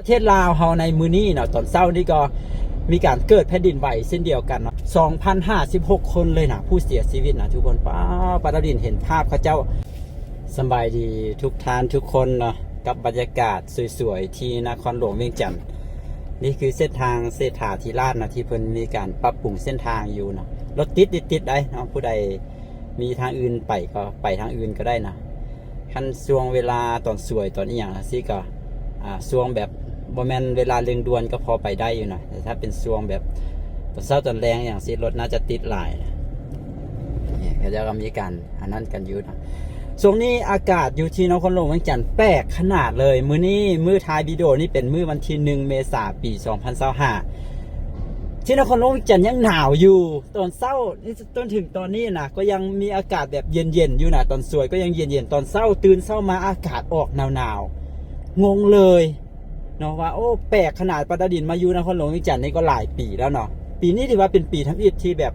ເທດລາວເຮົາໃນມື້ນີ້ເນາະ ຕອນເຊົ້ານີ້ກໍມີການເກີດແຜ່ນດິນໄຫວເຊັ່ນດຽວກັນເນາະ ສອງພັນຫ້າສິບຫົກຄົນເລີຍນະ ຜູ້ເສຍຊີວິດນະທຸກຄົນ. ປ້າ ປາຕາດິນເຫັນພາບເຂົາເຈົ້າ. ສະບາຍດີທຸກທ່ານທຸກຄົນເນາະ ກັບບັນຍາກາດສວຍໆທີ່ນະຄອນຫຼວງວຽງຈັນ. ນີ້ຄືເສັ້ນທາງເສດຖາທິລາດນະ ທີ່ເພິ່ນມີການປັບປຸງເສັ້ນທາງຢູ່ເນາະ. ລົດຕິດຕິດໄດ໋ເນາະ ຜູ້ໃດ ມີທາງອື່ນໄປກໍໄປທາງອື່ນກໍໄດ້ນະ. ຄັນຊ່ວງເວລາຕອນສວຍຕອນອີ່ຫຍັງຈັ່ງຊີ້ກໍ ອ່າ ຊ່ວງແບບບໍ່ແມ່ນເວລາເລັ່ງດ່ວນກໍພໍໄປໄດ້ຢູ່ນະ, ແຕ່ຖ້າເປັນຊ່ວງແບບຕອນເຊົ້າຕອນແລງຈັ່ງຊີ້ ລົດໜ້າຈະຕິດຫຼາຍນະ. ນີ້ເຂົາເຈົ້າກໍມີການອັນນັ້ນກັນຢູ່ນະ. ຊ່ວງນີ້ອາກາດຢູ່ທີ່ນະຄອນຫຼວງວຽງຈັນແປກຂະໜາດເລີຍ. ມື້ນີ້ ມື້ຖ່າຍວິດີໂອນີ້ເປັນມື້ວັນທີໜຶ່ງ ເມສາ ປີສອງພັນຊາວຫ້າ ທີ່ນະຄອນຫຼວງວຽງຈັນຍັງໜາວຢູ່. ຕອນເຊົ້ານີ້ຈົນເຖິງຕອນນີ້ນະ ກໍຍັງມີອາກາດແບບເຢັນໆຢູ່ນະ, ຕອນສວຍກໍຍັງເຢັນໆ, ຕອນເຊົ້າຕື່ນເຊົ້າມາອາກາດອອກໜາວໆ. ງົງເລີຍເນາະວ່າ ໂອ້ ແປກຂະໜາດ. ປາຕາດິນມາຢູ່ນະຄອນຫຼວງວຽງຈັນນີ້ກໍຫຼາຍປີແລ້ວເນາະ, ປີນີ້ຖືວ່າເປັນປີທຳອິດທີ່ແບບ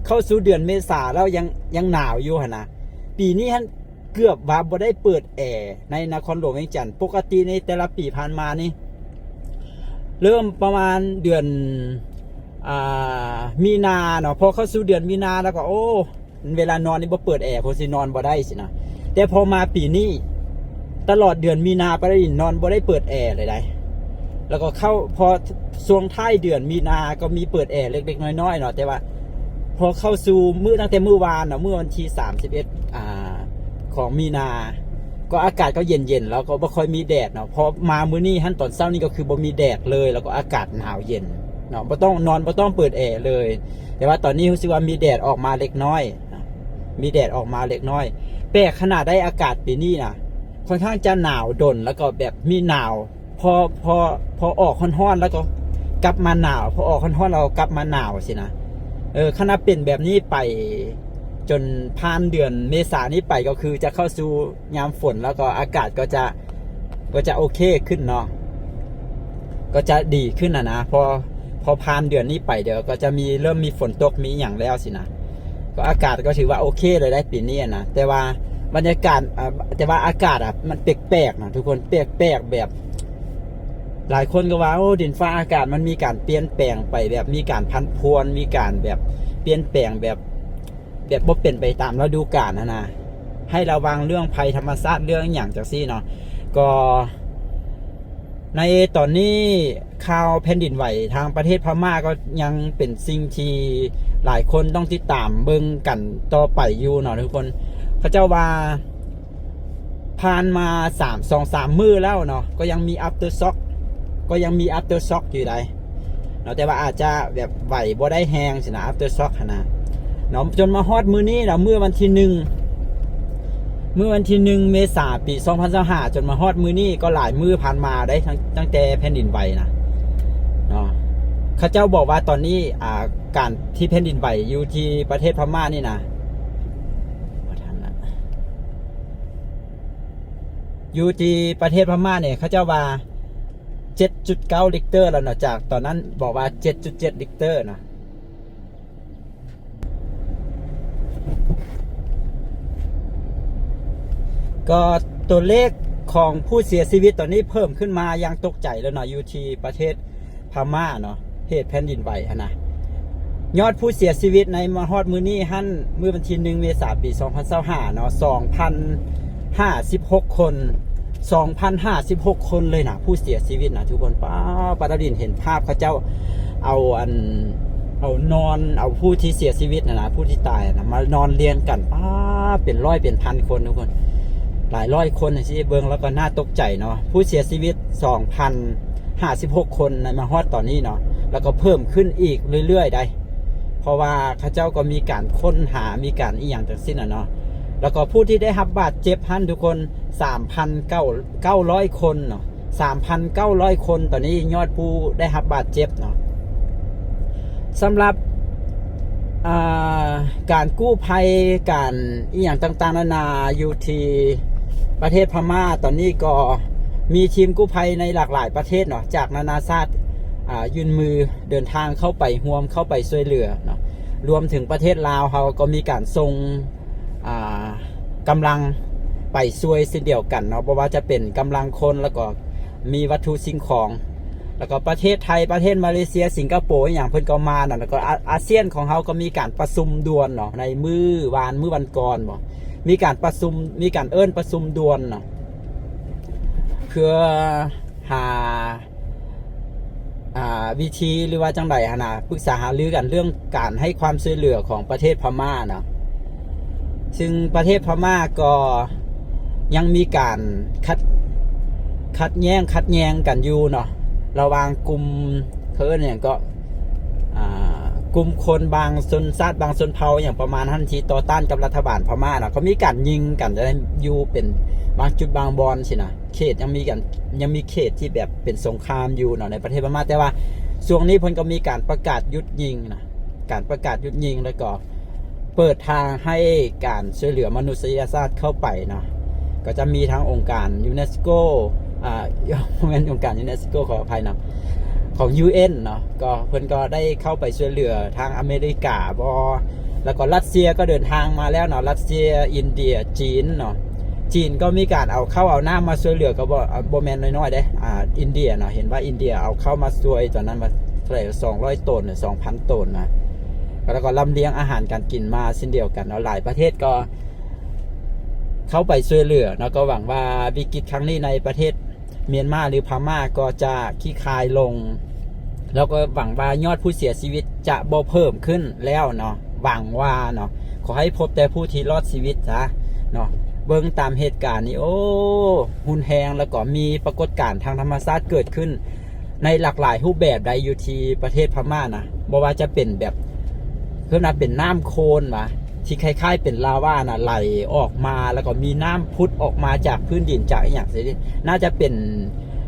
ເຂົ້າສູ່ເດືອນເມສາແລ້ວຍັງ ຍັງໜາວຢູ່ຫັ້ນນະ. ປີນີ້ຫັ້ນ ເກືອບວ່າບໍ່ໄດ້ເປີດແອໃນນະຄອນຫຼວງວຽງຈັນ. ປົກກະຕິໃນແຕ່ລະປີຜ່ານມານີ້ ເລີ່ມປະມານເດືອນ ອ່າ ມີນາເນາະ, ພໍເຂົ້າສູ່ເດືອນມີນາແລ້ວກໍ ໂອ້ ເວລານອນນີ້ບໍ່ເປີດແອ ຄົງຊິນອນບໍ່ໄດ້ຊີ້ນະ. ແຕ່ພໍມາປີນີ້ ຕະຫຼອດເດືອນມີນາ ປາຕາດິນນອນບໍ່ໄດ້ເປີດແອເລີຍໃດ໋. ແລ້ວກໍເຂົ້າ ພໍຊ່ວງທ້າຍເດືອນມີນາກໍມີເປີດແອເລັກໆນ້ອຍໆເນາະ, ແຕ່ວ່າພໍເຂົ້າສູ່ມື້ ຕັ້ງແຕ່ມື້ວານເນາະ ມື້ວັນທີສາມສິບເອັດ ອ່າ ຂອງມີນາ ກໍອາກາດກໍເຢັນໆ ແລ້ວກໍບໍ່ຄ່ອຍມີແດດເນາະ. ພໍມາມື້ນີ້ຫັ້ນ ຕອນເຊົ້ານີ້ກໍຄືບໍ່ມີແດດເລີຍ ແລ້ວກໍອາກາດໜາວເຢັນເນາະ, ບໍ່ຕ້ອງນອນ ບໍ່ຕ້ອງເປີດແອເລີຍ. ແຕ່ວ່າຕອນນີ້ຮູ້ສຶກວ່າມີແດດອອກມາເລັກນ້ອຍ ມີແດດອອກມາເລັກນ້ອຍ. ແປກຂະໜາດໃດ໋ ອາກາດປີນີ້ນະ ຄ່ອນຂ້າງຈະໜາວດົນ ແລ້ວກໍແບບມີໜາວ ພໍ ພໍ ພໍອອກຮ້ອນໆ ແລ້ວກໍກັບມາໜາວ, ພໍອອກຮ້ອນໆ ແລ້ວກໍກັບມາໜາວຊີ້ນະ. ເອີ ຄັນວ່າເປັນແບບນີ້ໄປຈົນຜ່ານເດືອນເມສານີ້ໄປ ກໍຄືຈະເຂົ້າສູ່ຍາມຝົນ ແລ້ວກໍອາກາດກໍຈະ ກໍຈະໂອເຄຂຶ້ນເນາະ, ກໍຈະດີຂຶ້ນນະນະ. ພໍ ພໍຜ່ານເດືອນນີ້ໄປ ດຽວກໍຈະມີ ເລີ່ມມີຝົນຕົກ ມີອີ່ຫຍັງແລ້ວຊີ້ນະ. ກໍອາກາດກໍຖືວ່າໂອເຄເລີຍໄດ໋ປີນີ້ນະ, ແຕ່ວ່າບັນຍາກາດ ອ່າ ແຕ່ວ່າອາກາດອະ ມັນແປກໆນະທຸກຄົນ, ແປກໆແບບ ຫຼາຍຄົນກໍວ່າ ໂອ້ ດິນຟ້າອາກາດມັນມີການປ່ຽນແປງໄປ, ແບບມີການຜັນຜວນ, ມີການແບບປ່ຽນແປງແບບ ແບບບໍ່ເປັນໄປຕາມລະດູການຫັ້ນນະ. ໃຫ້ລະວັງເລື່ອງໄພທຳມະຊາດ ເລື່ອງຫຍັງຈັ່ງຊີ້ເນາະ. ກໍໃນຕອນນີ້ ຂ່າວແຜ່ນດິນໄຫວທາງປະເທດພະມ້າກໍຍັງເປັນສິ່ງທີ່ຫຼາຍຄົນຕ້ອງຕິດຕາມເບິ່ງກັນຕໍ່ໄປຢູ່ເນາະທຸກຄົນ. ເຂົາເຈົ້າວ່າຜ່ານມາສາມ ສອງສາມມື້ແລ້ວເນາະ ກໍຍັງມີ aftershock ກໍຍັງມີ aftershock ຢູ່ໃດ໋ ເນາະ, ແຕ່ວ່າອາດຈະແບບໄຫວບໍ່ໄດ້ແຮງຊີ້ນະ aftershock ຫັ້ນນະເນາະ. ຈົນມາຮອດມື້ນີ້ເນາະ ມື້ວັນທີໜຶ່ງ ມື້ວັນທີໜຶ່ງ ເມສາ ປີສອງພັນຊາວຫ້າ ຈົນມາຮອດມື້ນີ້ ກໍຫຼາຍມື້ຜ່ານມາໄດ໋ ຕັ້ງ ຕັ້ງແຕ່ແຜ່ນດິນໄຫວນະເນາະ. ເຂົາເຈົ້າບອກວ່າຕອນນີ້ ອ່າ ການທີ່ແຜ່ນດິນໄຫວຢູ່ທີ່ປະເທດພະມ້ານີ້ນະ ບໍ່ທັນລະ ຢູ່ທີ່ປະເທດພະມ້ານີ້ ເຂົາເຈົ້າວ່າ ເຈັດຈຸດເກົ້າລິກເຕີແລ້ວເນາະ, ຈາກຕອນນັ້ນບອກວ່າເຈັດຈຸດເຈັດລິກເຕີນະ. ກໍຕົວເລກຂອງຜູ້ເສຍຊີວິດຕອນນີ້ເພີ່ມຂຶ້ນມາຢ່າງຕົກໃຈແລ້ວເນາະ ຢູ່ທີ່ປະເທດພະມ້າເນາະ, ເຫດແຜ່ນດິນໄຫວຫັ້ນນະ. ຍອດຜູ້ເສຍຊີວິດໃນມາຮອດມື້ນີ້ຫັ້ນ ມື້ວັນທີໜຶ່ງ ເມສາ ປີສອງພັນຊາວຫ້າເນາະ ສອງພັນຫ້າສິບຫົກຄົນ, ສອງພັນຫ້າສິບຫົກຄົນເລີຍນະ ຜູ້ເສຍຊີວິດນະທຸກຄົນ. ປ້າ ປາຕາດິນເຫັນພາບເຂົາເຈົ້າເອົາອັນ ເອົານອນ ເອົາຜູ້ທີ່ເສຍຊີວິດຫັ້ນນະ ຜູ້ທີ່ຕາຍຫັ້ນນະ ມານອນລຽງກັນ ປ້າ ເປັນຮ້ອຍເປັນພັນຄົນທຸກຄົນ ຫຼາຍຮ້ອຍຄົນຈັ່ງຊີ້. ເບິ່ງແລ້ວກໍໜ້າຕົກໃຈເນາະ ຜູ້ເສຍຊີວິດສອງພັນຫ້າສິບຫົກຄົນໃນມາຮອດຕອນນີ້ເນາະ ແລ້ວກໍເພີ່ມຂຶ້ນອີກເລື້ອຍໆໄດ໋ ເພາະວ່າເຂົາເຈົ້າກໍມີການຄົ້ນຫາ ມີການອີ່ຫຍັງທັງສິ້ນນະເນາະ. ແລ້ວກໍຜູ້ທີ່ໄດ້ຮັບບາດເຈັບຫັ້ນທຸກຄົນ ສາມພັນເກົ້າ ເກົ້າຮ້ອຍຄົນເນາະ, ສາມພັນເກົ້າຮ້ອຍຄົນ ຕອນນີ້ຍອດຜູ້ໄດ້ຮັບບາດເຈັບເນາະ. ສຳລັບ ອ່າ ການກູ້ໄພ ການອີ່ຫຍັງຕ່າງໆນານາ ຢູ່ທີ່ປະເທດພະມ້າ ຕອນນີ້ກໍມີທີມກູ້ໄພໃນຫຼາກຫຼາຍປະເທດເນາະ ຈາກນານາຊາດ ອ່າ ຍື່ນມືເດີນທາງເຂົ້າໄປຮ່ວມ ເຂົ້າໄປຊ່ວຍເຫຼືອເນາະ. ລວມເຖິງປະເທດລາວເຮົາກໍມີການສົ່ງ ອ່າ ກຳລັງໄປຊ່ວຍເຊັ່ນດຽວກັນເນາະ, ບໍ່ວ່າຈະເປັນກຳລັງຄົນ ແລ້ວກໍມີວັດຖຸສິ່ງຂອງ ແລ້ວກໍປະເທດໄທ ປະເທດມາເລເຊຍ ສິງກະໂປ ອີ່ຫຍັງ ເພິ່ນກໍມາເນາະ. ແລ້ວກໍອາ ອາຊຽນຂອງເຮົາກໍມີການປະຊຸມດ່ວນເນາະ ໃນມື້ວານ ມື້ວັນກ່ອນບໍ ມີການປະຊຸມ ມີການເອີ້ນປະຊຸມດ່ວນເນາະ ເພື່ອຫາ ອ່າ ວິທີ ຫຼືວ່າຈັ່ງໃດຫັ້ນນະ ປຶກສາຫາລືກັນເລື່ອງການໃຫ້ຄວາມຊ່ວຍເຫຼືອຂອງປະເທດພະມ້າເນາະ. ຊຶ່ງປະເທດພະມ້າກໍຍັງມີການຂັດ ຂັດແຍ້ງ ຂັດແຍ່ງກັນຢູ່ເນາະ ລະຫວ່າງກຸ່ມ ເຂົາເອີ້ນຫຍັງເກາະ ອ່າ ກຸ່ມຄົນບາງຊົນຊາດ ບາງຊົນເຜົ່າ ຫຍັງປະມານຫັ້ນ ທີ່ຕໍ່ຕ້ານກັບລັດຖະບານພະມ້າເນາະ. ກໍມີການຍິງກັນຢູ່ເປັນບາງຈຸດບາງບ່ອນຊີ້ນະ ເຂດຍັງມີກັນ ຍັງມີເຂດທີ່ແບບເປັນສົງຄາມຢູ່ເນາະ ໃນປະເທດພະມ້າ. ແຕ່ວ່າຊ່ວງນີ້ເພິ່ນກໍມີການປະກາດຢຸດຍິງນະ ການປະກາດຢຸດຍິງ ແລ້ວກໍເປີດທາງໃຫ້ການຊ່ວຍເຫຼືອມະນຸດສະຍະສາດເຂົ້າໄປເນາະ. ກໍຈະມີທັງອົງການຢູເນສໂກ ອ່າ ບໍ່ແມ່ນອົງການຢູເນສໂກ ຂໍອະໄພນຳ ຂອງ ຢູເອັນ ເນາະ ກໍເພິ່ນກໍໄດ້ເຂົ້າໄປຊ່ວຍເຫຼືອ ທາງອາເມລິກາບໍ ແລ້ວກໍຣັດເຊຍກໍເດີນທາງມາແລ້ວເນາະ ຣັດເຊຍ ອິນເດຍ ຈີນເນາະ. ຈີນກໍມີການເອົາເຂົ້າເອົານ້ຳມາຊ່ວຍເຫຼືອ ກໍບໍ່ ບໍ່ແມ່ນນ້ອຍໆເດ້ ອ່າ ອິນເດຍເນາະ. ເຫັນວ່າອິນເດຍເອົາເຂົ້າມາຊ່ວຍຕອນນັ້ນວ່າເທົ່າໃດ ສອງຮ້ອຍໂຕນ ສອງພັນໂຕນນະ ແລ້ວກໍລຳລຽງອາຫານການກິນມາເຊັ່ນດຽວກັນເນາະ. ຫຼາຍປະເທດກໍເຂົ້າໄປຊ່ວຍເຫຼືອເນາະ ກໍຫວັງວ່າວິກິດຄັ້ງນີ້ໃນປະເທດມຽນມາ ຫຼື ພະມ້າ ກໍຈະຄລີ່ຄາຍລົງ ແລ້ວກໍຫວັງວ່າຍອດຜູ້ເສຍຊີວິດຈະບໍ່ເພີ່ມຂຶ້ນແລ້ວເນາະ ຫວັງວ່າເນາະ ຂໍໃຫ້ພົບແຕ່ຜູ້ທີ່ລອດຊີວິດຊະເນາະ. ເບິ່ງຕາມເຫດການນີ້ ໂອ້ ຮຸນແຮງ ແລ້ວກໍມີປາກົດການທາງທຳມະຊາດເກີດຂຶ້ນໃນຫຼາກຫຼາຍຮູບແບບໃດຢູ່ທີ່ປະເທດພະມ້ານະ ບໍ່ວ່າຈະເປັນແບບ ເອີ້ນວ່າເປັນນ້ຳໂຄນຫວາ ທີ່ຄ້າຍໆເປັນລາວານະ ໄຫຼອອກມາ ແລ້ວກໍມີນ້ຳຜຸດອອກມາຈາກພື້ນດິນ ຈາກອີ່ຫຍັງຊີ້ ໜ້າຈະເປັນ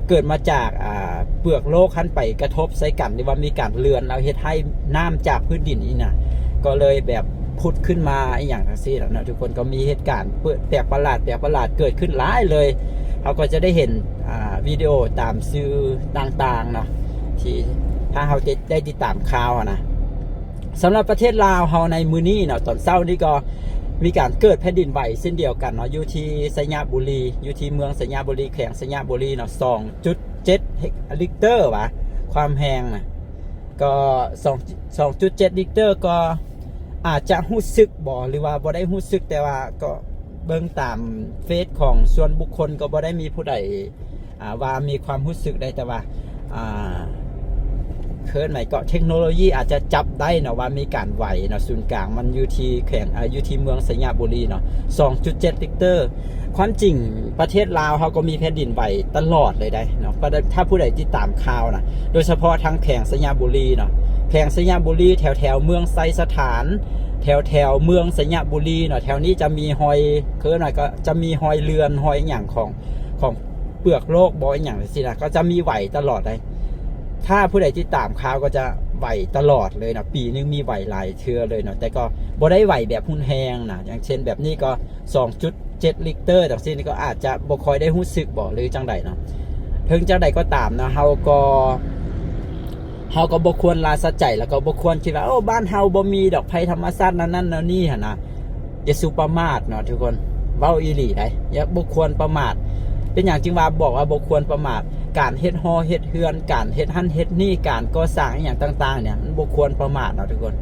ເກີດມາຈາກ ອ່າ ເປືອກໂລກຫັ້ນໄປກະທົບໃສ່ກັນ ຫຼືວ່າມີການເລື່ອນ ແລ້ວເຮັດໃຫ້ນ້ຳຈາກພື້ນດິນນີ້ນະ ກໍເລີຍແບບຜຸດຂຶ້ນມາອີ່ຫຍັງຈັ່ງຊີ້ແຫຼະເນາະ. ທຸກຄົນກໍມີເຫດການແປກປະຫຼາດ ແປກປະຫຼາດເກີດຂຶ້ນຫຼາຍເລີຍ. ເຮົາກໍຈະໄດ້ເຫັນ ອ່າ ວິດີໂອຕາມສື່ຕ່າງໆເນາະ ທີ່ຖ້າເຮົາໄດ້ຕິດຕາມຂ່າວຫັ້ນນະ. ສຳລັບປະເທດລາວເຮົາໃນມື້ນີ້ເນາະ ຕອນເຊົ້ານີ້ກໍມີການເກີດແຜ່ນດິນໄຫວເຊັ່ນດຽວກັນເນາະ ຢູ່ທີ່ໄຊຍະບູລີ ຢູ່ທີ່ເມືອງໄຊຍະບູລີ ແຂວງໄຊຍະບູລີເນາະ ສອງຈຸດເຈັດລິກເຕີຫວາ ຄວາມແຮງນະ ກໍສອງ ສອງຈຸດເຈັດລິກເຕີ ກໍອາດຈະຮູ້ສຶກບໍ ຫຼືວ່າບໍ່ໄດ້ຮູ້ສຶກ ແຕ່ວ່າກໍເບິ່ງຕາມເຟສຂອງສ່ວນບຸກຄົນ ກໍບໍ່ໄດ້ມີຜູ້ໃດ ອ່າ ວ່າມີຄວາມຮູ້ສຶກໄດ້ ແຕ່ວ່າ ອ່າ ເອີ້ນໃດເກາະ ເທັກໂນໂລຢີອາດຈະຈັບໄດ້ເນາະ ວ່າມີການໄຫວເນາະ ສູນກາງມັນຢູ່ທີ່ແຂວງ ອ່າ ຢູ່ທີ່ເມືອງໄຊຍະບູລີເນາະ ສອງຈຸດເຈັດລິກເຕີ. ຄວາມຈິງປະເທດລາວເຮົາກໍມີແຜ່ນດິນໄຫວຕະຫຼອດເລີຍໄດ໋ເນາະ ຖ້າຜູ້ໃດຕິດຕາມຂ່າວນະ ໂດຍສະເພາະທາງແຂວງໄຊຍະບູລີເນາະ ແຂວງໄຊຍະບູລີ ແຖວໆເມືອງໄຊສະຖານ ແຖວໆເມືອງໄຊຍະບູລີເນາະ ແຖວນີ້ຈະມີຮອຍ ເອີ້ນວ່າກໍຈະມີຮອຍເລື່ອນ ຮອຍຫຍັງຂອງ ຂອງເປືອກໂລກບໍ ອີ່ຫຍັງຊີ້ນະ ກໍຈະມີໄຫວຕະຫຼອດເລີຍ. ຖ້າຜູ້ໃດຕິດຕາມຂ່າວກໍຈະໄຫວຕະຫຼອດເລີຍເນາະ ປີໜຶ່ງມີໄຫວຫຼາຍເທື່ອເລີຍເນາະ ແຕ່ກໍບໍ່ໄດ້ໄຫວແບບຮຸນແຮງນະ ຢ່າງເຊັ່ນແບບນີ້ກໍສອງຈຸດເຈັດລິກເຕີຈັ່ງຊີ້ ນີ້ກໍອາດຈະບໍ່ຄ່ອຍໄດ້ຮູ້ສຶກບໍ ຫຼືຈັ່ງໃດເນາະ. ເຖິງຈັ່ງໃດກໍຕາມເນາະ ເຮົາກໍ ເຮົາກໍບໍ່ຄວນລະສະໃຈ ແລ້ວກໍບໍ່ຄວນຄິດວ່າ ໂອ້ ບ້ານເຮົາບໍ່ມີດອກໄພທຳມະຊາດແນວນັ້ນແນວນີ້ຫັ້ນນະ. ຢ່າສູ່ປະໝາດເນາະທຸກຄົນ ເວົ້າອີ່ຫຼີໄດ໋ ຢ່າ ບໍ່ຄວນປະໝາດ. ເປັນຫຍັງຈຶ່ງວ່າ ບອກວ່າບໍ່ຄວນປະໝາດ? ການເຮັດຫໍເຮັດເຮືອນ ການເຮັດຫັ້ນເຮັດນີ້ ການກໍ່ສ້າງອີ່ຫຍັງຕ່າງໆເນຍ ມັນບໍ່ຄວນປະໝາດເນາະທຸກຄົນ.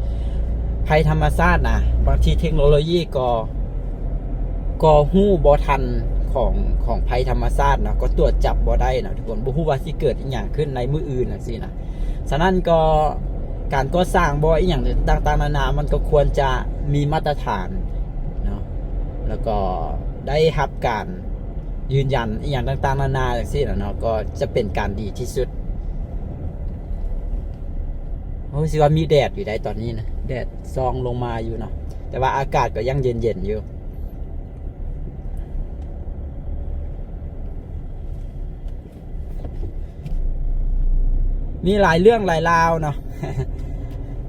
ໄພທຳມະຊາດນະ ບາງທີເທັກໂນໂລຢີກໍ ກໍຮູ້ບໍ່ທັນຂອງ ຂອງໄພທຳມະຊາດເນາະ ກໍຕວດຈັບບໍ່ໄດ້ເນາະທຸກຄົນ ບໍ່ຮູ້ວ່າຊິເກີດອີ່ຫຍັງຂຶ້ນໃນມື້ອື່ນຈັ່ງຊີ້ນະ. ສະນັ້ນກໍການກໍ່ສ້າງບໍ່ ອີ່ຫຍັງຕ່າງໆນານາ ມັນກໍຄວນຈະມີມາດຕະຖານເນາະ ແລ້ວກໍໄດ້ຮັບການຢືນຢັນອີ່ຫຍັງຕ່າງໆນານາຈັ່ງຊີ້ນະເນາະ ກໍຈະເປັນການດີທີ່ສຸດ. ໂອ້ ຊິວ່າມີແດດຢູ່ໄດ໋ຕອນນີ້ນະ ແດດສ່ອງລົງມາຢູ່ເນາະ ແຕ່ວ່າອາກາດກໍຍັງເຢັນໆຢູ່. ມີຫຼາຍເລື່ອງຫຼາຍລາວເນາະ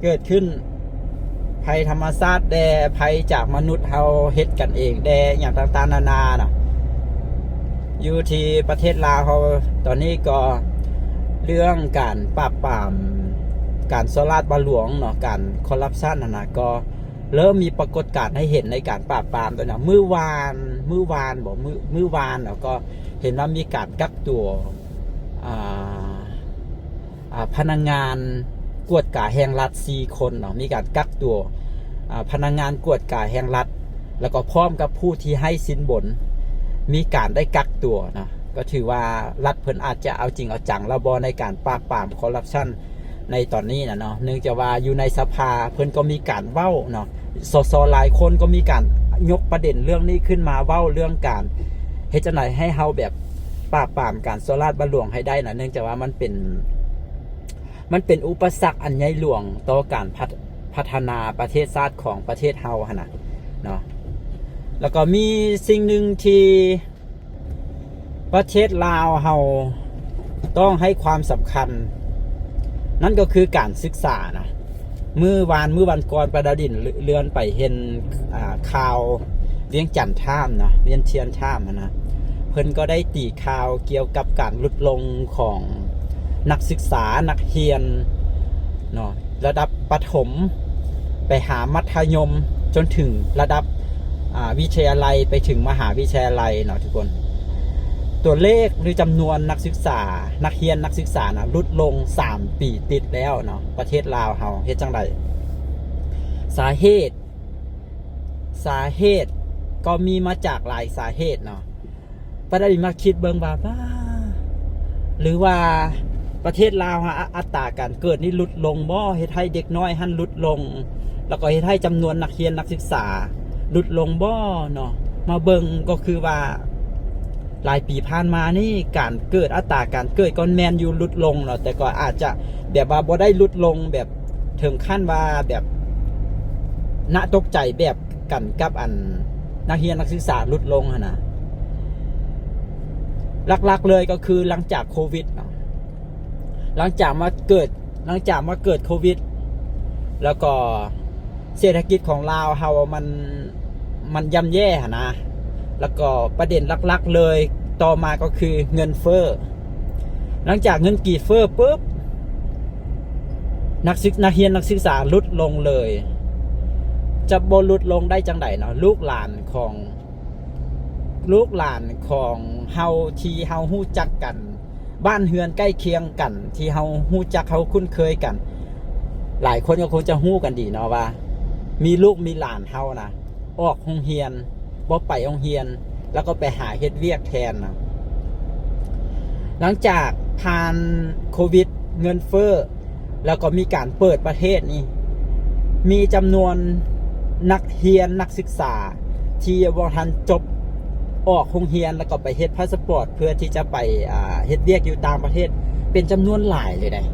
ເກີດຂຶ້ນ ໄພທຳມະຊາດແດ່ ໄພຈາກມະນຸດເຮົາເຮັດກັນເອງແດ່ ອີ່ຫຍັງຕ່າງໆນານາເນາະ. ຢູ່ທີ່ປະເທດລາວເຮົາຕອນນີ້ກໍເລື່ອງການປາບປາມການສໍ້ລາດບັງຫຼວງເນາະ ການຄໍຣັບຊັນຫັ້ນນະ ກໍ ເລີ່ມມີປາກົດການໃຫ້ເຫັນໃນການປາບປາມໂຕນີ້. ມື້ວານ ມື້ວານບໍ ມື້ ມື້ວານເນາະ ກໍເຫັນວ່າມີການກັກຕົວ ອ່າ ພະນັກງານກວດກາແຫ່ງລັດສີ່ຄົນເນາະ ມີການກັກຕົວ ອາ ພະນັກງານກວດກາແຫ່ງລັດ ແລ້ວກໍພ້ອມກັບຜູ້ທີ່ໃຫ້ສິນບົນ ມີການໄດ້ກັກຕົວເນາະ. ກໍຖືວ່າລັດເພິ່ນອາດຈະເອົາຈິງເອົາຈັງແລ້ວບໍ່ ໃນການປາບປາມຄໍຣັບຊັນໃນຕອນນີ້ນະເນາະ ເນື່ອງຈາກວ່າຢູ່ໃນສະພາເພິ່ນກໍມີການເວົ້າເນາະ ສສ ຫຼາຍຄົນກໍມີການຍົກປະເດັນເລື່ອງນີ້ຂຶ້ນມາເວົ້າ ເລື່ອງການເຮັດຈັ່ງໃດໃຫ້ເຮົາແບບປາບປາມການສໍ້ລາດບັງຫຼວງໃຫ້ໄດ້ນະ ເນື່ອງຈາກວ່າມັນເປັນ ມັນເປັນອຸປະສັກອັນໃຫຍ່ຫຼວງຕໍ່ການພັດ ພັດທະນາປະເທດຊາດຂອງປະເທດເຮົາຫັ້ນນະເນາະ. ແລ້ວກໍມີສິ່ງໜຶ່ງທີ່ປະເທດລາວເຮົາຕ້ອງໃຫ້ຄວາມສຳຄັນ ນັ້ນກໍຄືການສຶກສານະ. ມື້ວານ ມື້ວັນກ່ອນ ປາດາວດິນເລື່ອນໄປເຫັນ ອ່າ ຂ່າວວຽງຈັນທາມເນາະ ວຽງທຽນທາມຫັ້ນນະ ເພິ່ນກໍໄດ້ຕີ ຂ່າວກ່ຽວກັບການຫຼຸດລົງຂອງນັກສຶກສາ ນັກຮຽນເນາະ ລະດັບປະຖົມ ໄປຫາມັດທະຍົມ ຈົນເຖິງລະດັບ ອ່າ ວິທະຍາໄລ ໄປເຖິງມະຫາວິທະຍາໄລເນາະທຸກຄົນ. ຕົວເລກ ຫຼື ຈຳນວນນັກສຶກສາ ນັກຮຽນ ນັກສຶກສານະ ຫຼຸດລົງສາມປີຕິດແລ້ວເນາະ. ປະເທດລາວເຮົາເຮັດຈັ່ງໃດ? ສາເຫດ ສາເຫດກໍມີມາຈາກຫຼາຍສາເຫດເນາະ. ປາດາວດິນມາຄິດເບິ່ງວ່າ ປ້າ ຫຼືວ່າປະເທດລາວເຮົາ ອ- ອັດຕາການເກີດນີ້ຫຼຸດລົງບໍ່? ເຮັດໃຫ້ເດັກນ້ອຍຫັ້ນຫຼຸດລົງ ແລ້ວກໍເຮັດໃຫ້ຈຳນວນນັກຮຽນນັກສຶກສາຫຼຸດລົງບໍ່ເນາະ? ມາເບິ່ງກໍຄືວ່າ ຫຼາຍປີຜ່ານມານີ້ ການເກີດ ອັດຕາການເກີດກໍແມ່ນຢູ່ຫຼຸດລົງເນາະ ແຕ່ກໍອາດຈະແບບວ່າບໍ່ໄດ້ຫຼຸດລົງແບບເຖິງຂັ້ນວ່າແບບໜ້າຕົກໃຈແບບກັນກັບອັນນັກຮຽນນັກສຶກສາຫຼຸດລົງຫັ້ນນະ. ຫຼັກໆເລີຍກໍຄືຫຼັງຈາກໂຄວິດເນາະ ຫຼັງຈາກມາເກີດ ຫຼັງຈາກມາເກີດໂຄວິດ ແລ້ວກໍເສດຖະກິດຂອງລາວເຮົາມັນ ມັນຍ່ຳແຍ່ຫັ້ນນະ ແລ້ວກໍປະເດັນຫຼັກໆເລີຍຕໍ່ມາກໍຄືເງິນເຟີ້. ຫຼັງຈາກເງິນກີບເຟີ້ປຶບ ນັກສຶກ ນັກຮຽນນັກສຶກສາຫຼຸດລົງເລີຍ. ຈະບໍ່ຫຼຸດລົງໄດ້ຈັ່ງໃດເນາະ? ລູກຫຼານຂອງ ລູກຫຼານຂອງເຮົາທີ່ເຮົາຮູ້ຈັກກັນ ບ້ານເຮືອນໃກ້ຄຽງກັນ ທີ່ເຮົາຮູ້ຈັກ ເຮົາຄຸ້ນເຄີຍກັນ ຫຼາຍຄົນກໍຄົງຈະຮູ້ກັນດີເນາະວ່າ ມີລູກມີຫຼານເຮົານະ ອອກໂຮງຮຽນ ບໍ່ໄປໂຮງຮຽນ ແລ້ວກໍໄປຫາເຮັດວຽກແທນນະ. ຫຼັງຈາກຜ່ານໂຄວິດ ເງິນເຟີ້ ແລ້ວກໍມີການເປີດປະເທດນີ້ ມີຈຳນວນນັກຮຽນນັກສຶກສາທີ່ບໍ່ທັນຈົບ ອອກໂຮງຮຽນ ແລ້ວກໍໄປເຮັດພາສະປອດ ເພື່ອທີ່ຈະໄປ ອ່າ ເຮັດວຽກຢູ່ຕ່າງປະເທດ ເປັນຈຳນວນຫຼາຍເລີຍໃດ໋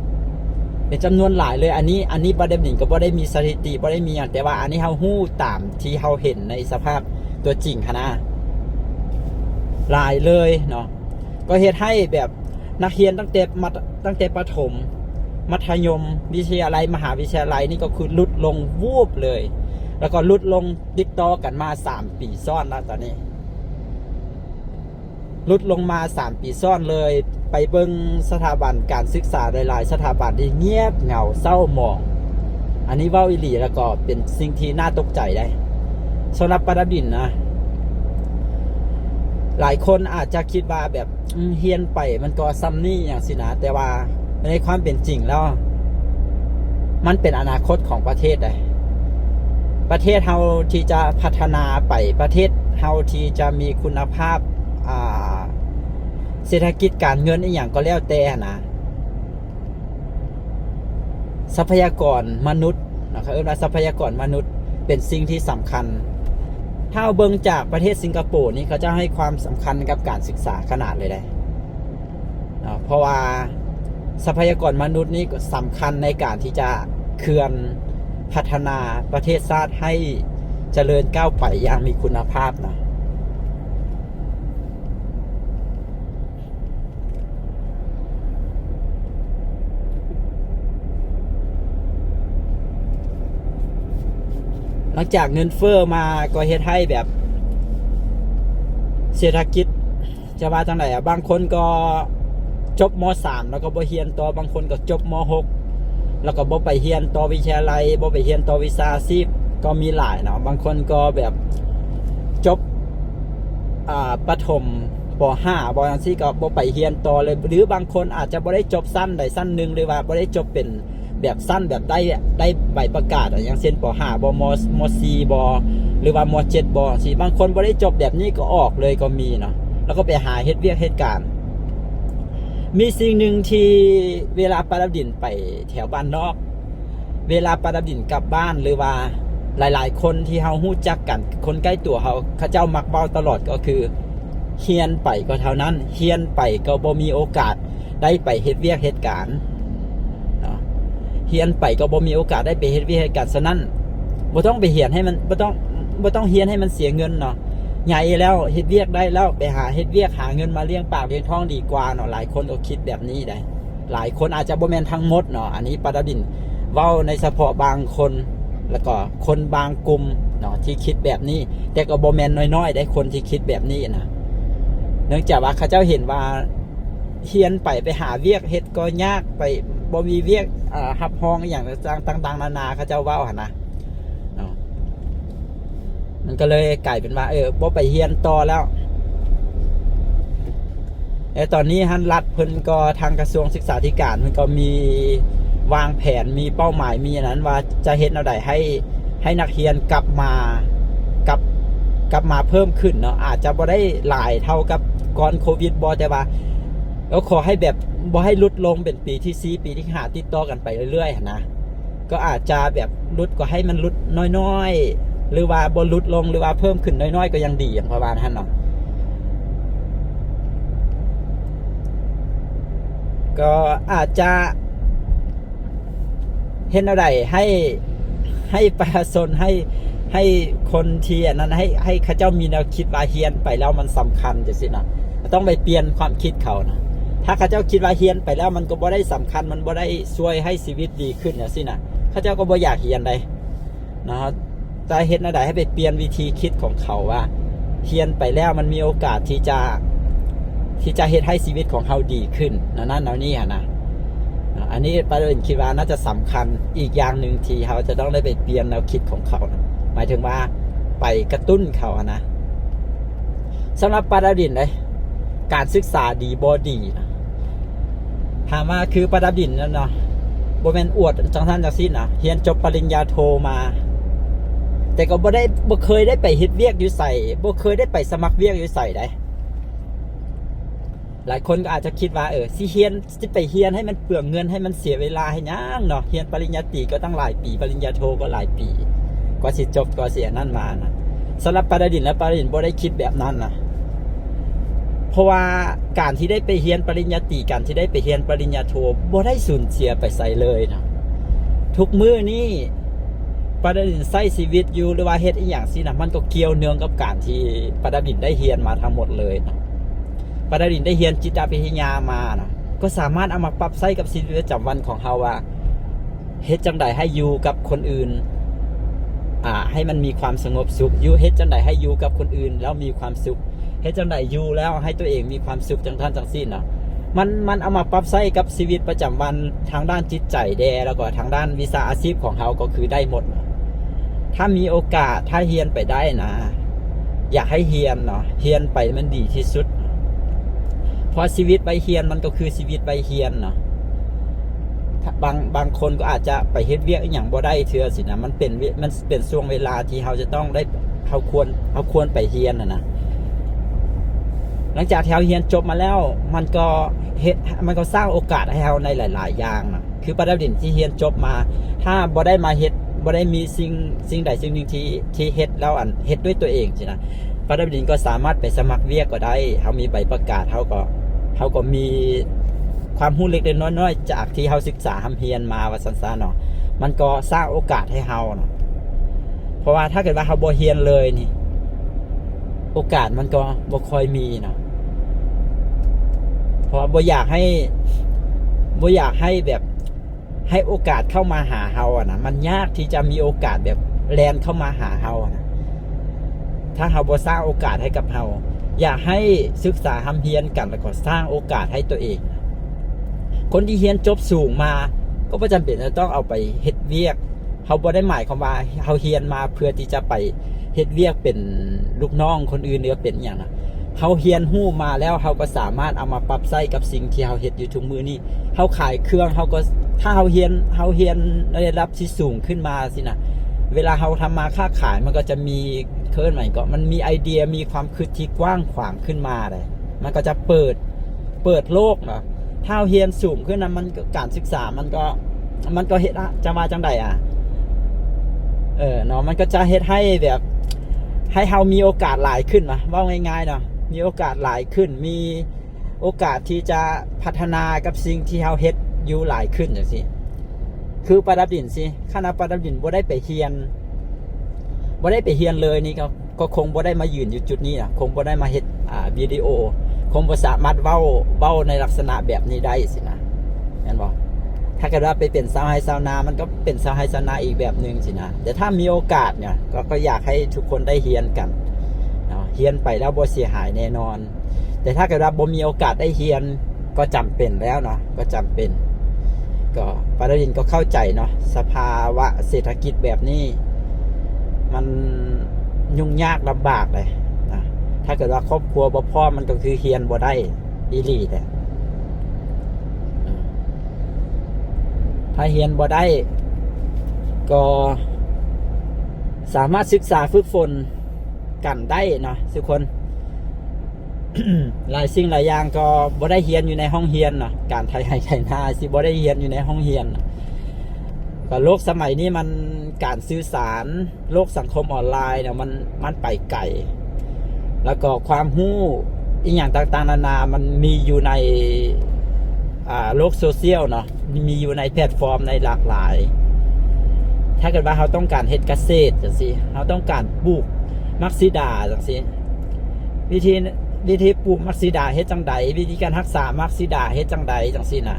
ເປັນຈຳນວນຫຼາຍເລີຍ. ອັນນີ້ ອັນນີ້ປາດາວດິນກໍບໍ່ໄດ້ມີສະຖິຕິ ບໍ່ໄດ້ມີຫຍັງ ແຕ່ວ່າອັນນີ້ເຮົາຮູ້ຕາມທີ່ເຮົາເຫັນໃນສະພາບຕົວຈິງຫັ້ນນະ ຫຼາຍເລີຍເນາະ. ກໍເຮັດໃຫ້ແບບນັກຮຽນຕັ້ງແຕ່ມັດ ຕັ້ງແຕ່ປະຖົມ ມັດທະຍົມ ວິທະຍາໄລ ມະຫາວິທະຍາໄລນີ້ກໍຄືຫຼຸດລົງວູບເລີຍ ແລ້ວກໍຫຼຸດລົງຕິດຕໍ່ກັນມາສາມປີຊ້ອນແລ້ວຕອນນີ້ ຫຼຸດລົງມາສາມປີຊ້ອນເລີຍ. ໄປເບິ່ງສະຖາບັນການສຶກສາຫຼາຍໆສະຖາບັນທີ່ງຽບເຫງົາເສົ້າໝອງ ອັນນີ້ເວົ້າອີ່ຫຼີ ແລ້ວກໍເປັນສິ່ງທີ່ໜ້າຕົກໃຈໄດ໋ ສຳລັບປາດາວດິນນະ. ຫຼາຍຄົນອາດຈະຄິດວ່າແບບ ອືມ ຮຽນໄປມັນກໍສ່ຳນີ້ຫຍັງຊີ້ນະ ແຕ່ວ່າໃນຄວາມເປັນຈິງແລ້ວ ມັນເປັນອະນາຄົດຂອງປະເທດໃດ໋ ປະເທດເຮົາທີ່ຈະພັດທະນາໄປ ປະເທດເຮົາທີ່ຈະມີຄຸນນະພາບ ອ່າ ເສດຖະກິດການເງິນອີ່ຫຍັງກໍແລ້ວແຕ່ຫັ້ນນະ ຊັບພະຍາກອນມະນຸດເນາະ ເຂົາເອີ້ນວ່າຊັບພະຍາກອນມະນຸດເປັນສິ່ງທີ່ສຳຄັນ. ຖ້າເຮົາເບິ່ງຈາກປະເທດສິງກະໂປນີ້ ເຂົາເຈົ້າໃຫ້ຄວາມສຳຄັນກັບການສຶກສາຂະໜາດເລີຍເດ້ເນາະ ເພາະວ່າຊັບພະຍາກອນມະນຸດນີ້ກໍສຳຄັນໃນການທີ່ຈະເຄື່ອນພັດທະນາປະເທດຊາດໃຫ້ຈະເລີນກ້າວໄປຢ່າງມີຄຸນນະພາບເນາະ. ຫຼັງຈາກເງິນເຟີ້ມາກໍເຮັດໃຫ້ແບບເສດຖະກິດ ຈະວ່າຈັ່ງໃດອະ ບາງຄົນກໍຈົບ ມ.ສາມ ແລ້ວກໍບໍ່ຮຽນຕໍ່ ບາງຄົນກໍຈົບ ມ.ຫົກ ແລ້ວກໍບໍ່ໄປຮຽນຕໍ່ວິທະຍາໄລ ບໍ່ໄປຮຽນຕໍ່ວິຊາອາຊີບ ກໍມີຫຼາຍເນາະ. ບາງຄົນກໍແບບຈົບ ອ່າ ປະຖົມ ປໍຫ້າບໍ ຈັ່ງຊີ້ ກໍບໍ່ໄປຮຽນຕໍ່ເລີຍ ຫຼືບາງຄົນອາດຈະບໍ່ໄດ້ຈົບຊັ້ນໃດຊັ້ນໜຶ່ງ ຫຼືວ່າບໍ່ໄດ້ຈົບເປັນແບບຊັ້ນແບບໄດ້ ໄດ້ໃບປະກາດ ຢ່າງເຊັ່ນ ປໍຫ້າບໍ ມໍ ມໍສີ່ບໍ ຫຼືວ່າມໍເຈັດບໍ ຈັ່ງຊີ້ ບາງຄົນບໍ່ໄດ້ຈົບແບບນີ້ກໍອອກເລີຍກໍມີເນາະ ແລ້ວກໍໄປຫາເຮັດວຽກເຮັດການ. ມີສິ່ງໜຶ່ງທີ່ເວລາປາດາວດິນໄປແຖວບ້ານນອກ ເວລາປາດາວດິນກັບບ້ານ ຫຼືວ່າຫຼາຍໆຄົນທີ່ເຮົາຮູ້ຈັກກັນ ຄົນໃກ້ຕົວເຮົາ ເຂົາເຈົ້າມັກເວົ້າຕະຫຼອດກໍຄື ຮຽນໄປກໍເທົ່ານັ້ນ ຮຽນໄປກໍບໍ່ມີໂອກາດໄດ້ໄປເຮັດວຽກເຮັດການເນາະ ຮຽນໄປກໍບໍ່ມີໂອກາດໄດ້ໄປເຮັດວຽກເຮັດການ. ສະນັ້ນ ບໍ່ຕ້ອງໄປຮຽນໃຫ້ມັນ ບໍ່ຕ້ອງ ບໍ່ຕ້ອງຮຽນໃຫ້ມັນເສຍເງິນເນາະ ໃຫຍ່ແລ້ວ ເຮັດວຽກໄດ້ແລ້ວ ໄປຫາເຮັດວຽກຫາເງິນມາລ້ຽງປາກລ້ຽງທ້ອງດີກວ່າເນາະ. ຫຼາຍຄົນກໍຄິດແບບນີ້ໄດ໋ ຫຼາຍຄົນ ອາດຈະບໍ່ແມ່ນທັງໝົດເນາະ ອັນນີ້ປາດາວດິນເວົ້າໃນສະເພາະບາງຄົນ ແລ້ວກໍຄົນບາງກຸ່ມເນາະທີ່ຄິດແບບນີ້ ແຕ່ກໍບໍ່ແມ່ນນ້ອຍໆໄດ໋ ຄົນທີ່ຄິດແບບນີ້ນະ ເນື່ອງຈາກວ່າເຂົາເຈົ້າເຫັນວ່າຮຽນໄປ ໄປຫາວຽກເຮັດກໍຍາກ ໄປ ບໍ່ມີວຽກ ເອີ່ ຮັບຮອງອີ່ຫຍັງຕ່າງໆນານາ ເຂົາເຈົ້າເວົ້າຫັ້ນນະ ເນາະ ມັນກໍເລີຍກາຍເປັນວ່າ ເອີ ບໍ່ໄປຮຽນຕໍ່ແລ້ວ. ແລະຕອນນີ້ຫັ້ນ ລັດເພິ່ນກໍ ທາງກະຊວງສຶກສາທິການເພິ່ນກໍມີວາງແຜນ ມີເປົ້າໝາຍ ມີອັນນັ້ນວ່າຈະເຮັດແນວໃດໃຫ້ ໃຫ້ນັກຮຽນກັບມາ ກັບ ກັບມາເພີ່ມຂຶ້ນເນາະ ອາດຈະບໍ່ໄດ້ຫຼາຍເທົ່າກັບກ່ອນໂຄວິດບໍ ແຕ່ວ່າກໍຂໍໃຫ້ແບບບໍ່ໃຫ້ຫຼຸດລົງເປັນປີທີສີ່ ປີທີຫ້າ ຕິດຕໍ່ກັນໄປເລື້ອຍໆຫັ້ນນະ. ກໍອາດຈະແບບຫຼຸດກໍໃຫ້ມັນຫຼຸດນ້ອຍໆ ຫຼືວ່າບໍ່ຫຼຸດລົງ ຫຼືວ່າເພີ່ມຂຶ້ນນ້ອຍໆກໍຍັງດີ ຫຍັງປະມານຫັ້ນເນາະ ກໍອາດຈະເຮັດແນວໃດໃຫ້ ໃຫ້ປະຊາຊົນ ໃຫ້ ໃຫ້ຄົນທີ່ອັນນັ້ນ ໃຫ້ ໃຫ້ເຂົາເຈົ້າມີແນວຄິດວ່າຮຽນໄປແລ້ວມັນສຳຄັນຈັ່ງຊີ້ນະ ກໍຕ້ອງໄປປ່ຽນຄວາມຄິດເຂົານະ. ຖ້າເຂົາເຈົ້າຄິດວ່າຮຽນໄປແລ້ວມັນກໍບໍ່ໄດ້ສຳຄັນ ມັນບໍ່ໄດ້ຊ່ວຍໃຫ້ຊີວິດດີຂຶ້ນຈັ່ງຊີ້ນະ ເຂົາເຈົ້າກໍບໍ່ຢາກຮຽນໃດ໋ເນາະ. ຈະເຮັດແນວໃດໃຫ້ໄປປ່ຽນວິທີຄິດຂອງເຂົາວ່າ ຮຽນໄປແລ້ວມັນມີໂອກາດທີ່ຈະ ທີ່ຈະເຮັດໃຫ້ຊີວິດຂອງເຮົາດີຂຶ້ນ ແນວນັ້ນແນວນີ້ຫັ້ນນະ. ອັນນີ້ປາດາວດິນຄິດວ່າໜ້າຈະສຳຄັນອີກຢ່າງໜຶ່ງທີ່ເຮົາຈະຕ້ອງໄດ້ໄປປ່ຽນແນວຄິດຂອງເຂົານະ ໝາຍເຖິງວ່າໄປກະຕຸ້ນເຂົາຫັ້ນນະ. ສຳລັບປາດາວດິນເດ້ ການສຶກສາດີບໍ່ດີນະ ຖາມວ່າຄືປາດາວດິນນັ້ນເນາະ ບໍ່ແມ່ນອວດຈັ່ງຊັ້ນຈັ່ງຊີ້ນະ ຮຽນຈົບປະລິນຍາໂທມາ ແຕ່ກໍບໍ່ໄດ້ ບໍ່ເຄີຍໄດ້ໄປເຮັດວຽກຢູ່ໃສ ບໍ່ເຄີຍໄດ້ໄປສະໝັກວຽກຢູ່ໃສໃດ໋. ຫຼາຍຄົນກໍອາດຈະຄິດວ່າ ເອີ ຊິຮຽນ ຊິໄປຮຽນໃຫ້ມັນເປືອງເງິນ ໃຫ້ມັນເສຍເວລາເຮັດຫຍັງເນາະ ຮຽນປະລິນຍາຕີກໍຕັ້ງຫຼາຍປີ ປະລິນຍາໂທກໍຫຼາຍປີ ກວ່າຊິຈົບ ກວ່າຊິອັນນັ້ນມານະ. ສຳລັບປາດາວດິນແລ້ວ ປາດາວດິນບໍ່ໄດ້ຄິດແບບນັ້ນນະ ເພາະວ່າການທີ່ໄດ້ໄປຮຽນປະລິນຍາຕີ ການທີ່ໄດ້ໄປຮຽນປະລິນຍາໂທ ບໍ່ໄດ້ສູນເສຍໄປໃສເລີຍນະ. ທຸກມື້ນີ້ປາດາວດິນໃຊ້ຊີວິດຢູ່ ຫຼືວ່າເຮັດອີ່ຫຍັງຊີ້ນະ ມັນກໍກ່ຽວເນື່ອງກັບການທີ່ປາດາວດິນໄດ້ຮຽນມາທັງໝົດເລີຍນະ. ປາດາວດິນໄດ້ຮຽນຈິດຕະວິທະຍາມານະ ກໍສາມາດເອົາມາປັບໃຊ້ກັບຊີວິດປະຈຳວັນຂອງເຮົາວ່າ ເຮັດຈັ່ງໃດໃຫ້ຢູ່ກັບຄົນອື່ນ ອ່າ ໃຫ້ມັນມີຄວາມສະຫງົບສຸກ ຢູ່ ເຮັດຈັ່ງໃດໃຫ້ຢູ່ກັບຄົນອື່ນແລ້ວມີຄວາມສຸກ ເຮັດຈັ່ງໃດຢູ່ແລ້ວໃຫ້ຕົວເອງມີຄວາມສຸກ ຈັ່ງຊັ້ນຈັ່ງຊີ້ນເນາະ. ມັນ ມັນເອົາມາປັບໃຊ້ກັບຊີວິດປະຈຳວັນທາງດ້ານຈິດໃຈແດ່ ແລ້ວກໍທາງດ້ານວິຊາອາຊີບຂອງເຮົາກໍຄືໄດ້ໝົດ. ຖ້າມີໂອກາດ ຖ້າຮຽນໄປໄດ້ນະ ຢາກໃຫ້ຮຽນເນາະ ຮຽນໄປມັນດີທີ່ສຸດ ເພາະຊີວິດໄວຮຽນມັນກໍຄືຊີວິດໄວຮຽນເນາະ. ບາງ ບາງຄົນກໍອາດຈະໄປເຮັດວຽກອີ່ຫຍັງບໍ່ໄດ້ເທື່ອຊີ້ນະ ມັນເປັນ ມັນເປັນຊ່ວງເວລາທີ່ເຮົາຈະຕ້ອງໄດ້ ເຮົາຄວນ ເຮົາຄວນໄປຮຽນຫັ້ນນະ. ຫຼັງຈາກທີ່ເຮົາຮຽນຈົບມາແລ້ວ ມັນກໍເຮັດ ມັນກໍສ້າງໂອກາດໃຫ້ເຮົາໃນຫຼາຍໆຢ່າງນະ. ຄືປາດາວດິນທີ່ຮຽນຈົບມາ ຖ້າບໍ່ໄດ້ມາເຮັດ ບໍ່ໄດ້ມີສິ່ງ ສິ່ງໃດສິ່ງໜຶ່ງທີ່ ທີ່ເຮັດແລ້ວ ອັນ ເຮັດດ້ວຍຕົວເອງຊີ້ນະ ປາດາວດິນກໍສາມາດໄປສະໝັກວຽກກໍໄດ້. ເຮົາມີໃບປະກາດ ເຮົາກໍ ເຮົາກໍມີຄວາມຮູ້ເລັກໆນ້ອຍໆ ຈາກທີ່ເຮົາສຶກສາຮ່ຳຮຽນມາວ່າຊັ້ນຊະເນາະ ມັນກໍສ້າງໂອກາດໃຫ້ເຮົາເນາະ. ເພາະວ່າຖ້າເກີດວ່າເຮົາບໍ່ຮຽນເລີຍນີ້ ໂອກາດມັນກໍບໍ່ຄ່ອຍມີເນາະ. ເພາະວ່າບໍ່ຢາກໃຫ້ ບໍ່ຢາກໃຫ້ແບບ ໃຫ້ໂອກາດເຂົ້າມາຫາເຮົາອະນະ ມັນຍາກທີ່ຈະມີໂອກາດແບບແລ່ນເຂົ້າມາຫາເຮົາອະນະ ຖ້າເຮົາບໍ່ສ້າງໂອກາດໃຫ້ກັບເຮົາ. ຢາກໃຫ້ສຶກສາຮ່ຳຮຽນກັນ ແລ້ວກໍສ້າງໂອກາດໃຫ້ຕົວເອງ. ຄົນທີ່ຮຽນຈົບສູງມາ ກໍບໍ່ຈຳເປັນຈະຕ້ອງເອົາໄປເຮັດວຽກ. ເຮົາບໍ່ໄດ້ໝາຍຄວາມວ່າເຮົາຮຽນມາເພື່ອທີ່ຈະໄປເຮັດວຽກເປັນລູກນ້ອງຄົນອື່ນ ຫຼືວ່າເປັນຫຍັງນະ. ເຮົາຮຽນຮູ້ມາແລ້ວ ເຮົາກໍສາມາດເອົາມາປັບໃຊ້ກັບສິ່ງທີ່ເຮົາເຮັດຢູ່ທຸກມື້ນີ້. ເຮົາຂາຍເຄື່ອງ ເຮົາກໍ ຖ້າເຮົາຮຽນ ເຮົາຮຽນໃນລະດັບທີ່ສູງຂຶ້ນມາຊີ້ນະ, ເວລາເຮົາທຳມາຄ້າຂາຍ ມັນກໍຈະມີ ເອີ້ນຫຍັງເກາະ ມັນມີໄອເດຍ ມີຄວາມຄິດທີ່ກວ້າງຂວາງຂຶ້ນມາເດ້. ມັນກໍຈະເປີດ ເປີດໂລກເນາະ. ຖ້າເຮົາຮຽນສູງຂຶ້ນນະ ມັນກໍ ການສຶກສາມັນກໍ ມັນກໍເຮັດ ຈະວ່າຈັ່ງໃດອະ ເອີ ເນາະ ມັນກໍຈະເຮັດໃຫ້ແບບ ໃຫ້ເຮົາມີໂອກາດຫຼາຍຂຶ້ນນະ ເວົ້າງ່າຍໆເນາະ ມີໂອກາດຫຼາຍຂຶ້ນ ມີໂອກາດທີ່ຈະພັດທະນາກັບສິ່ງທີ່ເຮົາເຮັດຢູ່ຫຼາຍຂຶ້ນຈັ່ງຊີ້. ຄືປາດັບດິນຊີ້ ຄັນວ່າປາດັບດິນບໍ່ໄດ້ໄປຮຽນ ບໍ່ໄດ້ໄປຮຽນເລີຍນີ້ ກໍ ກໍຄົງບໍ່ໄດ້ມາຢືນຢູ່ຈຸດນີ້ນະ ຄົງບໍ່ໄດ້ມາເຮັດ ອ່າ ວິດີໂອ ຄົງບໍ່ສາມາດເວົ້າ ເວົ້າໃນລັກສະນະແບບນີ້ໄດ້ຊີ້ນະ ແມ່ນບໍ່? ຖ້າເກີດວ່າໄປເປັນຊາວໄຮ່ຊາວນາ ມັນກໍເປັນຊາວໄຮ່ຊາວນາອີກແບບໜຶ່ງຊີ້ນະ. ແຕ່ຖ້າມີໂອກາດເນຍ ກໍ ກໍຢາກໃຫ້ທຸກຄົນໄດ້ຮຽນກັນເນາະ, ຮຽນໄປແລ້ວບໍ່ເສຍຫາຍແນ່ນອນ. ແຕ່ຖ້າເກີດວ່າບໍ່ມີໂອກາດໄດ້ຮຽນ ກໍຈຳເປັນແລ້ວເນາະ ກໍຈຳເປັນ. ກໍປາດາວິນກໍເຂົ້າໃຈເນາະ ສະພາວະເສດຖະກິດແບບນີ້ ມັນຫຍຸ້ງຍາກລຳບາກເດ້ນະ. ຖ້າເກີດວ່າຄອບຄົວບໍ່ພ້ອມ ມັນກໍຄືຮຽນບໍ່ໄດ້ອີ່ຫຼີແຫຼະ. ຖ້າຮຽນບໍ່ໄດ້ ກໍສາມາດສຶກສາຝຶກຝົນກັນໄດ້ເນາະທຸກຄົນ. ຫຼາຍສິ່ງຫຼາຍຢ່າງກໍບໍ່ໄດ້ຮຽນຢູ່ໃນຫ້ອງຮຽນເນາະ, ການໄຖໄຮ່ໄຖນາຊິບໍ່ໄດ້ຮຽນຢູ່ໃນຫ້ອງຮຽນ. ກໍໂລກສະໄໝນີ້ມັນ ການສື່ສານ ໂລກສັງຄົມອອນລາຍເນາະ ມັນ ມັນໄປໄກ ແລ້ວກໍຄວາມຮູ້ອີ່ຫຍັງຕ່າງໆນານາ ມັນມີຢູ່ໃນ ອ່າ ໂລກໂຊຊຽວເນາະ, ມີຢູ່ໃນແພລດຟອມໃນຫຼາກຫຼາຍ. ຖ້າເກີດວ່າເຮົາຕ້ອງການເຮັດກະເສດຈັ່ງຊີ້ ເຮົາຕ້ອງການປູກໝາກສີດາຈັ່ງຊີ້ ວິທີ ວິທີປູກໝາກສີດາເຮັດຈັ່ງໃດ, ວິທີການຮັກສາໝາກສີດາເຮັດຈັ່ງໃດ ຈັ່ງຊີ້ນະ,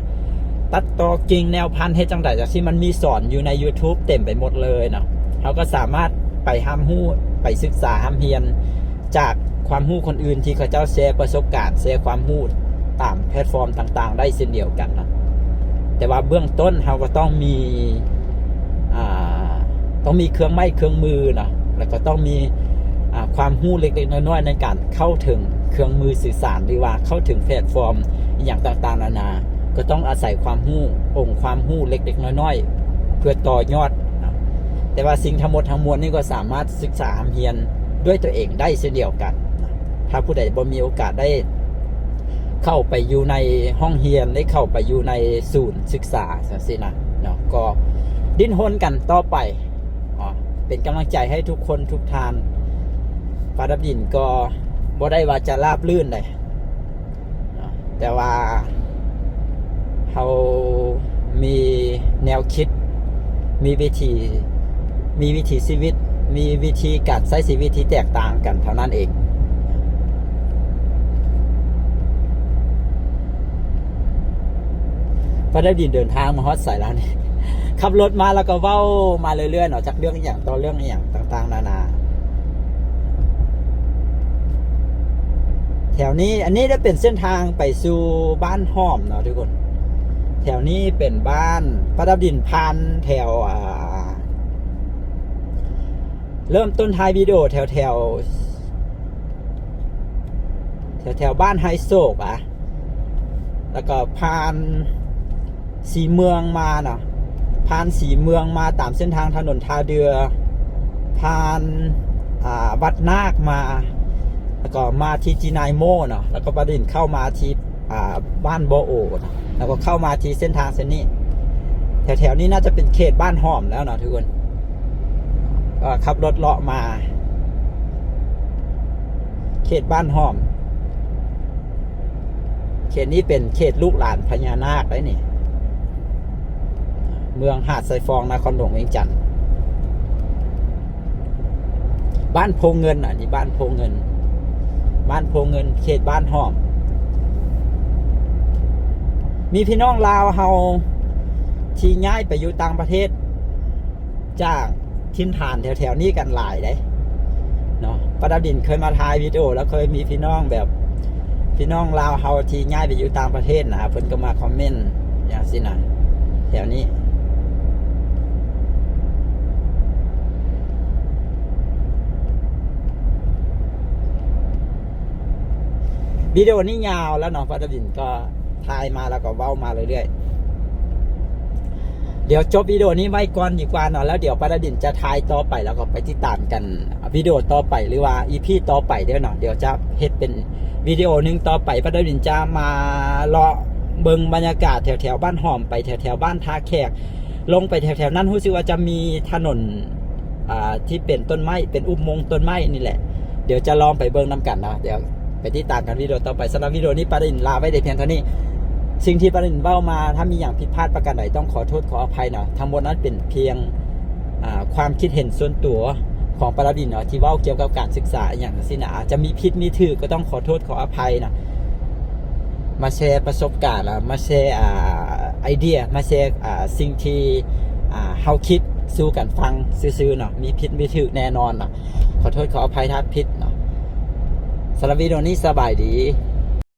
ຕັດຕໍ່ກິ່ງແນວພັນເຮັດຈັ່ງໃດ ຈັ່ງຊີ້ ມັນມີສອນຢູ່ໃນ YouTube ເຕັມໄປໝົດເລີຍເນາະ. ເຮົາກໍສາມາດໄປຮ່ຳຮູ້ ໄປສຶກສາຮ່ຳຮຽນຈາກຄວາມຮູ້ຄົນອື່ນທີ່ເຂົາເຈົ້າແຊປະສົບການ ແຊຄວາມຮູ້ຕາມແພລດຟອມຕ່າງໆໄດ້ເຊັ່ນດຽວກັນເນາະ. ແຕ່ວ່າເບື້ອງຕົ້ນເຮົາກໍຕ້ອງມີ ອ່າ ຕ້ອງມີເຄື່ອງໄມ້ເຄື່ອງມືເນາະ, ແລ້ວກໍຕ້ອງມີ ອ່າ ຄວາມຮູ້ເລັກໆນ້ອຍໆໃນການເຂົ້າເຖິງເຄື່ອງມືສື່ສານ ຫຼືວ່າເຂົ້າເຖິງແພລດຟອມອີ່ຫຍັງຕ່າງໆນານາ, ກໍຕ້ອງອາໄສຄວາມຮູ້ ອົງຄວາມຮູ້ເລັກໆນ້ອຍໆ ເພື່ອຕໍ່ຍອດເນາະ. ແຕ່ວ່າສິ່ງທັງໝົດທັງມວນນີ້ກໍສາມາດສຶກສາຮ່ຳຮຽນດ້ວຍຕົວເອງໄດ້ເຊັ່ນດຽວກັນ. ຖ້າຜູ້ໃດບໍ່ມີໂອກາດໄດ້ເຂົ້າໄປຢູ່ໃນຫ້ອງຮຽນ ໄດ້ເຂົ້າໄປຢູ່ໃນສູນສຶກສາ ຈັ່ງຊີ້ນະເນາະ, ກໍດີ້ນຮົນກັນຕໍ່ໄປເນາະ, ເປັນກຳລັງໃຈໃຫ້ທຸກຄົນທຸກທ່ານ. ປາດັບດິນກໍບໍ່ໄດ້ວ່າຈະລາບລື່ນໃດ ເນາະ, ແຕ່ວ່າເຮົາມີແນວຄິດ ມີວິຖີ ມີວິຖີຊີວິດ ມີວິທີການໃຊ້ຊີວິດທີ່ແຕກຕ່າງກັນເທົ່ານັ້ນເອງ. ປາດາວິນເດີນທາງມາຮອດໃສແລ້ວນີ້? ຂັບລົດມາແລ້ວກໍເວົ້າມາເລື້ອຍໆເນາະ, ຈັກເລື່ອງອີ່ຫຍັງຕໍ່ເລື່ອງອີ່ຫຍັງຕ່າງໆນານາ. ແຖວນີ້ ອັນນີ້ໄດ້ເປັນເສັ້ນທາງໄປສູ່ບ້ານຫອມເນາະທຸກຄົນ. ແຖວນີ້ເປັນບ້ານ ປາດາວິນຜ່ານແຖວ ອ່າ ເລີ່ມຕົ້ນທ້າຍວິດີໂອແຖວໆ ແຖວໆບ້ານໄຮໂສກອະ ແລ້ວກໍຜ່ານສີເມືອງມາເນາະ, ຜ່ານສີເມືອງມາຕາມເສັ້ນທາງຖະໜົນທ່າເດື່ອ, ຜ່ານ ອ່າ ວັດນາກມາ, ແລ້ວກໍມາທີ່ຈີນາຍໂມເນາະ, ແລ້ວກໍປາດິນເຂົ້າມາທີ່ ອ່າ ບ້ານບໍ່ໂອເນາະ, ແລ້ວກໍເຂົ້າມາທີ່ເສັ້ນທາງເສັ້ນນີ້. ແຖວໆນີ້ໜ້າຈະເປັນເຂດບ້ານຫອມແລ້ວເນາະທຸກຄົນ, ກໍຂັບລົດເລາະມາ ເຂດບ້ານຫອມ. ເຂດນີ້ເປັນເຂດລູກຫຼານພະຍານາກໄດ໋ນີ້, ເມືອງຫາດຊາຍຟອງ ນະຄອນຫຼວງວຽງຈັນ. ບ້ານໂພເງິນ, ອັນນີ້ບ້ານໂພເງິນ, ບ້ານໂພເງິນ ເຂດບ້ານຫອມ. ມີພີ່ນ້ອງລາວເຮົາທີ່ຍ້າຍໄປຢູ່ຕ່າງປະເທດ ຈາກຖິ່ນຖານແຖວໆນີ້ກັນຫຼາຍເດ້ເນາະ. ປາດາວິນເຄີຍມາຖ່າຍວິດີໂອ ແລ້ວເຄີຍມີພີ່ນ້ອງແບບ ພີ່ນ້ອງລາວເຮົາທີ່ຍ້າຍໄປຢູ່ຕ່າງປະເທດນະ ເພິ່ນກໍມາຄອມເມັນຈັ່ງຊີ້ນະ ແຖວນີ້. ວິດີໂອນີ້ຍາວແລ້ວເນາະ ປາດາດິນກໍຖ່າຍມາແລ້ວກໍເວົ້າມາເລື້ອຍໆ. ດຽວຈົບວິດີໂອນີ້ໄວ້ກ່ອນດີກວ່າເນາະ ແລ້ວດຽວປາດາດິນຈະຖ່າຍຕໍ່ໄປ ແລ້ວກໍໄປຕິດຕາມກັນວິດີໂອຕໍ່ໄປ ຫຼືວ່າອີພີຕໍ່ໄປເດີເນາະ. ດຽວຈະເຮັດເປັນວິດີໂອໜຶ່ງຕໍ່ໄປ ປາດາດິນຈະມາເລາະເບິ່ງບັນຍາກາດແຖວໆບ້ານຫອມ ໄປແຖວໆບ້ານທ່າແຂກ ລົງໄປແຖວໆນັ້ນ ຮູ້ສຶກວ່າຈະມີຖະໜົນ ອ່າ ທີ່ເປັນຕົ້ນໄມ້ ເປັນອຸບໂມງຕົ້ນໄມ້ນີ້ແຫຼະ. ດຽວຈະລອງໄປເບິ່ງນຳກັນເນາະ. ດຽວໄປຕິດຕາມກັນວິດີໂອຕໍ່ໄປ. ສຳລັບວິດີໂອນີ້ ປາດາດິນລາໄວ້ໄດ້ພຽງເທົ່ານີ້. ສິ່ງທີ່ປາດາດິນເວົ້າມາ ຖ້າມີຫຍັງຜິດພາດປະການໃດ ຕ້ອງຂໍໂທດຂໍອະໄພເນາະ. ທັງໝົດນັ້ນເປັນພຽງ ອ່າ ຄວາມຄິດເຫັນສ່ວນຕົວຂອງປາດາດິນເນາະ ທີ່ເວົ້າກ່ຽວກັບການສຶກສາອີ່ຫຍັງຈັ່ງຊີ້ນະ. ອາດຈະມີຜິດມີຖືກ ກໍຕ້ອງຂໍໂທດຂໍອະໄພເນາະ. ມາແຊປະສົບການ ແລະ ມາແຊ ອ່າ ໄອເດຍ ມາແຊ ອ່າ ສິ່ງທີ່ ອ່າ ເຮົາຄິດສູ່ກັນຟັງຊື່ໆເນາະ. ມີຜິດມີຖືກແນ່ນອນເນາະ. ຂໍໂທດຂໍອະໄພຖ້າຜິດເນາະ. ສຳລັບວິດີໂອນີ້ ສະບາຍດີ.